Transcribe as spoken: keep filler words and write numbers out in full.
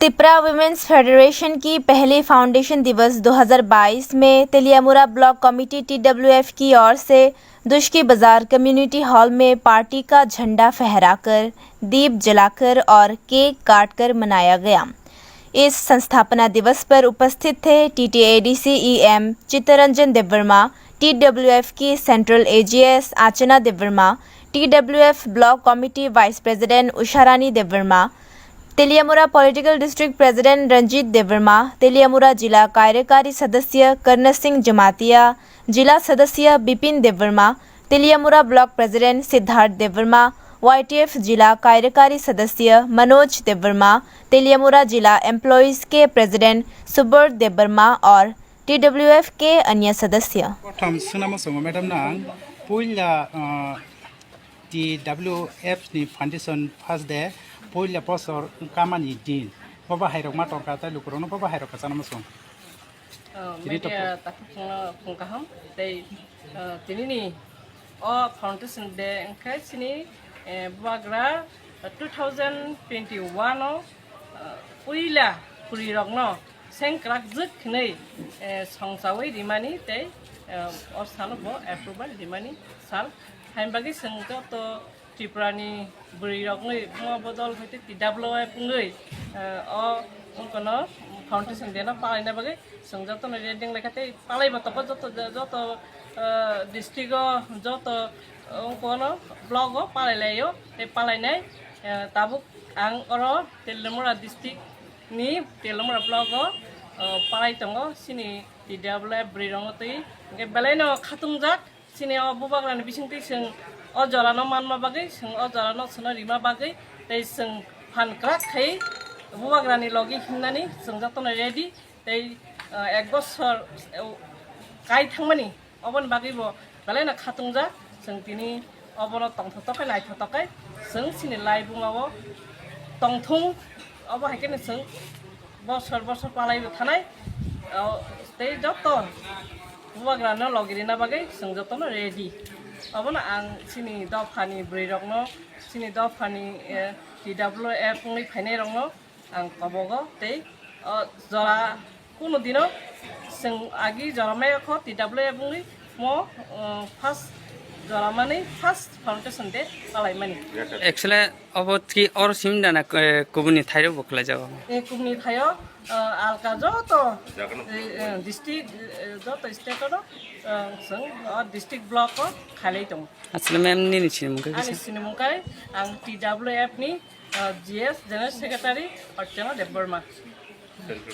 Tipra women's federation की पहली फाउंडेशन दिवस दो हज़ार बाईस में तेलियामुरा ब्लॉक कमेटी टीडब्ल्यूएफ की ओर से दुश्की बाजार कम्युनिटी हॉल में पार्टी का झंडा फहराकर, दीप जलाकर और केक काटकर मनाया गया। इस संस्थापना दिवस पर उपस्थित थे TTADC EM Chittaranjan Debbarma, TWF की central AGS Achana Debbarma, TWF block committee vice president Usharani Debbarma, Teliamura political district president Ranjit Debbarma, Teliamura जिला कार्यकारी सदस्य कर्ण सिंह जमातिया, जिला सदस्य Bipin Debbarma, Teliamura block president Siddhartha Debbarma, YTF जिला कार्यकारी सदस्य मनोज देववर्मा, तेलियामुरा जिला एम्प्लॉयज के प्रेसिडेंट सुब्रत देववर्मा और टीडब्ल्यूएफ के अन्य सदस्य। Kotham swnamo songo madam nang puila, uh, T W F ni foundation first day, puila bosor kamani din. Boba hairok ma tongka tai lukurokno boba hairok kachana mosong. Oh, tini media to takhuk phungno phung kaham tei, uh, tini ni o foundation day wngkhe chini, eh, bubagra two thousand twenty-one o, uh, puila puri rokno sengkrak jwk hinwi, eh, songchawi rimani tei, eh, o salo bo approval rimani sal. Hain bagwi chwng joto Tripura ni bwrwi rokni buma bodol hoite T W F wngwi, eh, o wngkono foundation day no palaina bagwi chwng jotono ready wnglaikha tei palaibo tongo joto, joto, eh, district o joto, eh, wngkono block o palailaio tei palainai, eh, tabuk ang oro Telimura district ni Telamura block o, o, palai tongo, chini T W F bwrwi rokno twi. Hwnkhe belai no khatungjak, chini o bubagra ni bising twi chwng o jora no manma bagwi, chwng o jora no chwngno rima bagwi, tei chwng phan kwrak khai bubagra ni logi himnani chwng jotono ready, tei, o, ek bosor, o, kai thangmani. Oboni bagwi bo belai no khatungjak, chwng tini obono tongthotok khe naithotok khe chwng chini lai buma o tongthung, obo hai kheno chwng bosor bosor palai bo thanai, o, tei joto bubagra no logi rina bagwi chwng jotono ready. Obono ang chini dopha ni bwrwi rokno, chini dopha ni, eh, T W F wngwi phainai rokno ang kobogo tei, o, jora kunu dino chwng agi jora maya kho T W F wngwi mo, o, first jora mani first foundation day palai mani. Actually, obo ki oro sim dana, eh, kubuni thairo bo khlai jago. E kubuni thaio, o, alka joto, e, e, district, e, joto state o, o, chwng o district block o khalai tongo. Asle ma'am nini sinimung khe ani kisa? Sinimung khe ang T W F ni, uh, G S General Secretary Archana Debbarma.